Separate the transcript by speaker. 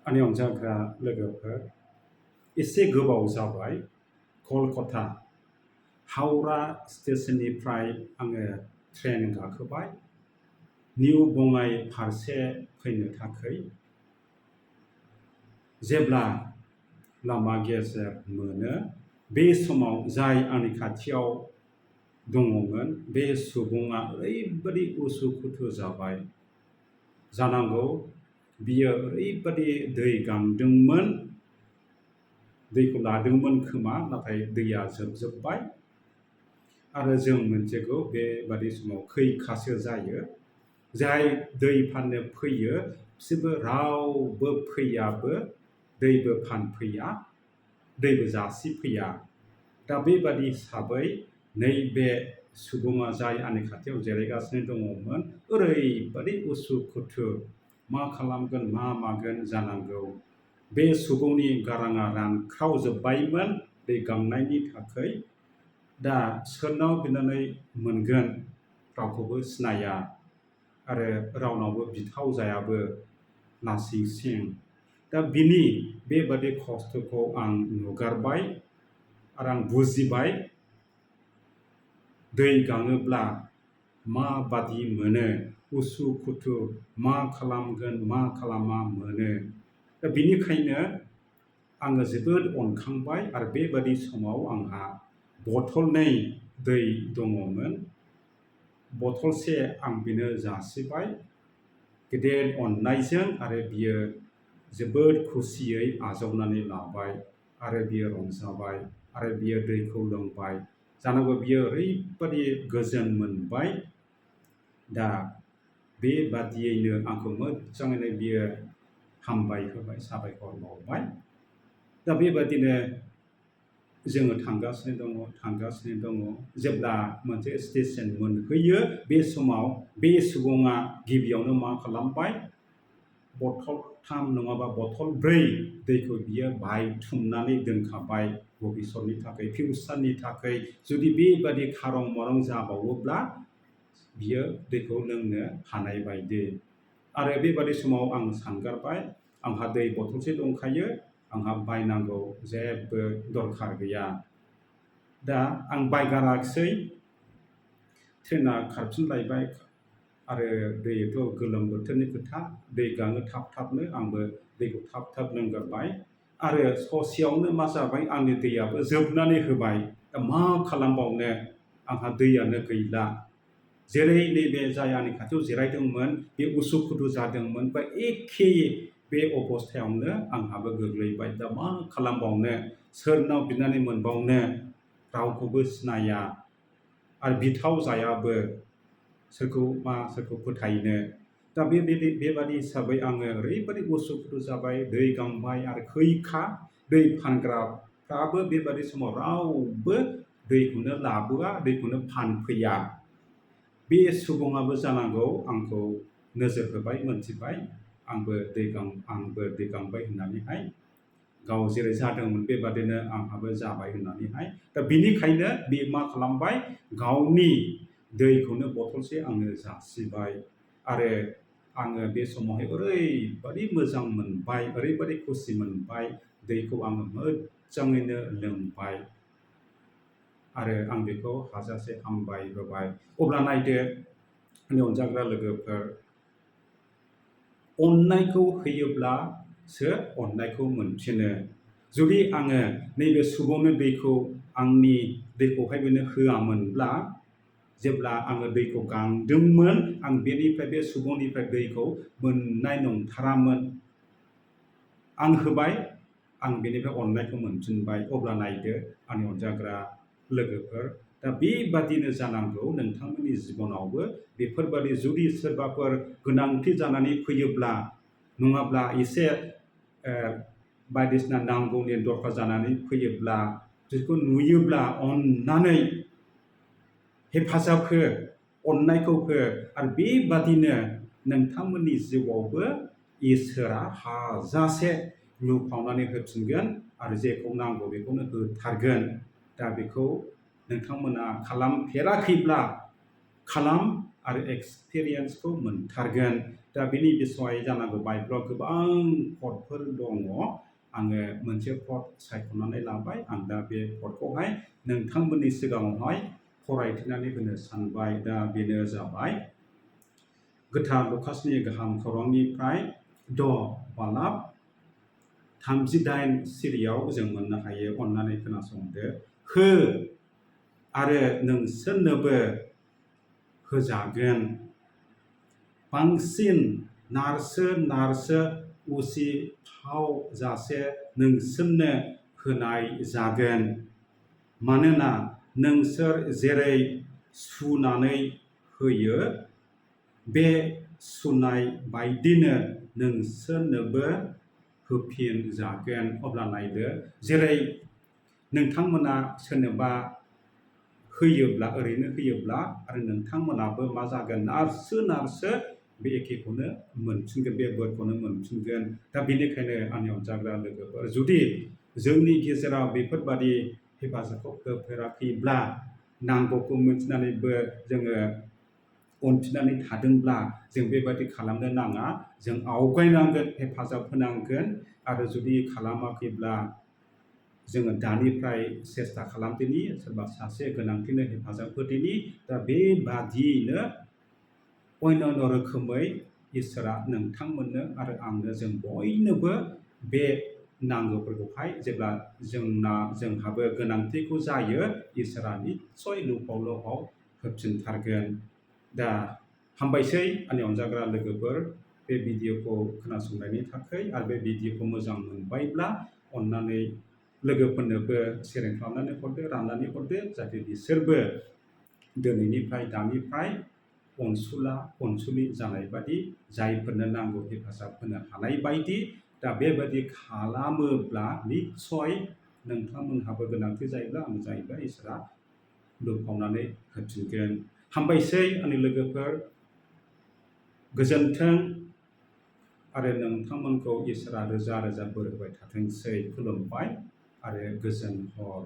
Speaker 1: आंनि अनजाग्रा लोगोफोर एसे गोबाव जाबाय कलकाता हावड़ा स्टेशननिफ्राय आङो ट्रेन गाखोबाय निउ बङाइ फारसे फैनो थाखाय जेब्ला लामा गेजेर मोनो बे समाव जाय आंनि खाथियाव दङमोन बे सुबुङा ओरैबायदि उसुखुथु जाबाय जानांगौ बियो ओरैबायदि दै गांदोंमोन दैखौ लादोंमोन खोमा नाथाय दैया जोबजोब्बाय आरो जों मोनथिगौ बेबादि समाव खैखासो जायो जाय दै फाननो फैयो बिसोरबो रावबो फैयाबो दैबो फानफैया दैबो जासिफैया दा बेबादि हिसाबै नैबे सुबुङा जाय आंनि खाथियाव जिरायगासिनो दङमोन ओरैबादि उसुखुथु मा खालामगोन मा मागोन जानांगौ बे सुबुंनि गाराङा रानख्रावजोब्बायमोन दै गांनायनि थाखाय दा सोरनाव बिनानै मोनगोन रावखौबो सिनाया आरो रावनावबो बिथाव जायाबो लासिंसिं दा बिनि बेबादि खस्थ'खौ आं नुगारबाय आरो आं बुजिबाय दै गाङोब्ला माबादि मोनो उसुखुथु मा खालामगोन मा खालामा मोनो दा बिनिखायनो आङो जोबोद अनखांबाय आरो बेबादि समाव आंहा बथलनै दै दङमोन बथलसे आं बिनो जासिबाय गेदेर अननायजों आरो बियो जोबोद खुसियै आजावनानै लाबाय आरो बियो रंजाबाय आरो बियो दैखौ लोंबाय जानांगौ बियो ओरैबादि गोजोन मोनबाय दा बेबादियैनो आंखौ मोजाङैनो बियो हामबाय होबाय साबायखर बावबाय दा बेबादिनो जोङो थांगासिनो दङ जेब्ला मोनसे स्टेशन मोनहैयो बे समाव बे सुबुङा गिबियावनो मा खालामबाय बथलथाम नङाबा बथलब्रै दैखौ बियो बायथुमनानै दोनखाबाय भबिसतनि थाखाय फिउचारनि थाखाय जुदि बेबादि खारं मरं जाबावोब्ला बियो दैखौ लोंनो हानाय बायदि आरो बेबादि समाव आं सानगारबाय आंहा दै बथलसे दंखायो आंहा बायनांगौ जेबो दरखार गैया दा आं बायगाराखिसै ट्रेना खारफिनलायबाय आरो दैयाथ' गोलोम बोथोरनि खोथा दै गाङो थाब थाबनो आंबो दैखौ थाब थाब लोंगारबाय आरो ससेयावनो मा जाबाय आंनि दैयाबो जोबनानै होबाय दा मा खालामबावनो आंहा दैयानो गैला जेरै नैबे जाय आंनि खाथियाव जिरायदोंमोन बे उसुखुथु जादोंमोन बा एखे बे अबस्थायावनो आंहाबो गोग्लैबाय दा मा खालामबावनो सोरनाव बिनानै मोनबावनो रावखौबो सिनाया आरो बिथाव जायाबो सोरखौ फोथायनो दा बेबादि हिसाबै आङो ओरैबादि उसुखुथु जाबाय दै गांबाय आरो खैखा दै फानग्राफ्राबो बेबादि समाव रावबो दैखौनो लाबोआ दैखौनो फानफैया बे सुबुङाबो जानांगौ आंखौ नोजोर होबाय मोनथिबाय आंबो दै गांबाय होननानैहाय गाव जेरै जादोंमोन बेबादिनो आंहाबो जाबाय होननानैहाय दा बिनिखायनो बे मा खालामबाय गावनि दैखौनो बथलसे आंनो जासिबाय आरो आङो बे समावहाय ओरैबादि मोजां मोनबाय ओरैबादि खुसि मोनबाय दैखौ आङो मोजाङैनो लोंबाय आरो आं बेखौ हाजासे हामबाय होबाय अब्ला नायदो आंनि अनजाग्रा लोगोफोर अननायखौ होयोब्लासो अननायखौ मोनफिनो जुदि आङो नैबे सुबुंनो दैखौ आंनि दैखौहाय बेनो होआमोनब्ला जेब्ला आङो दैखौ गांदोंमोन आं बेनिफ्राय बे सुबुंनिफ्राय दैखौ मोननाय नंथारामोन आं होबाय आं बेनिफ्राय अननायखौ मोनफिनबाय अब्ला नायदो आंनि अनजाग्रा लोगोफोर दा बेबादिनो जानांगौ नोंथांमोननि जिबनावबो बेफोरबादि जुदि सोरबाफोर गोनांथि जानानै फैयोब्ला नङाब्ला एसे बायदिसिना नांगौनि दरखार जानानै फैयोब्ला बिखौ नुयोब्ला अननानै हेफाजाब हो अननायखौ हो आरो बेबादिनो नोंथांमोननि जिउआवबो इसोरा हाजासे लुफावनानै होफिनगोन आरो जेखौ नांगौ बेखौनो होथारगोन दा बेखौ नोंथांमोना खालामफेराखैब्ला खालाम आरो एक्सपिरियेन्सखौ मोनथारगोन दा बिनि बिसय जानांगौ बाइबेलाव गोबां पदफोर दङ आङो मोनसे पद सायख'नानै लाबाय आं दा बे पदखौहाय नोंथांमोननि सिगाङावहाय फरायथिनानै होनो सानबाय दा बेनो जाबाय गोथार लुकासनि गाहाम खौरांनिफ्राय बालाब 38 सिरियाव जों मोननो हायो अन्नानै खोनासंदो हो आरो नोंसोरनोबो होजागोन बांसिन नारसो उसिफाव जासे नोंसोरनो होनाय जागोन मानोना नोंसोर जेरै सुनानै होयो बे सुनाय बायदिनो नोंसोरनोबो होफिनजागोन अब्ला नायदो जेरै नोंथांमोना सोरनोबा होयोब्ला ओरैनो होयोब्ला आरो नोंथांमोनाबो मा जागोन नारसो बे एखेखौनो मोनफिनगोन बे बोरखौनो मोनफिनगोन दा बेनिखायनो आंनि अनजाग्रा लोगोफोर जुदि जोंनि गेजेराव बेफोरबादि हेफाजाबखौ होफेराखैब्ला नांगौखौ मिथिनानैबो जोङो उनफिननानै थादोंब्ला जों बेबादि खालामनो नाङा जों आवगायनांगोन हेफाजाब होनांगोन आरो जुदि खालामाखैब्ला जोङो दानिफ्राय सेस्था खालामदिनि सोरबा सासे गोनांथिनो हेफाजाब होदिनि दा बेबादियैनो अन्यान्य रोखोमै इसोरा नोंथांमोननो आरो आंनो जों बयनोबो बे नांगौफोरखौहाय जेब्ला जोंहाबो गोनांथिखौ जायो इसोरा निस्सय लुफाव होफिनथारगोन दा हामबायसै आंनि अनजाग्रा लोगोफोर बे भिडिअखौ खोनासंनायनि थाखाय आरो बे भिडिअखौ मोजां मोनबायब्ला अन्नानै लोगोफोरनोबो शेयार खालामनानै हरदो राननानै हरदो जाहाथे बिसोरबो दिनैनिफ्राय दानिफ्राय अनसुलि जानाय बादि जायफोरनो नांगौ हेफाजाब होनो हानाय बायदि दा बेबादि खालामोब्ला निस्सय नोंथांमोनहाबो गोनांथि जायोब्ला आं जायोब्ला इसोरा लुफावनानै होफिनगोन हामबायसै आंनि लोगोफोर गोजोन्थों आरो नोंथांमोनखौ इसोरा रोजा रोजा बोर होबाय थाथोंसै खुलुमबाय आरो गोजोन हर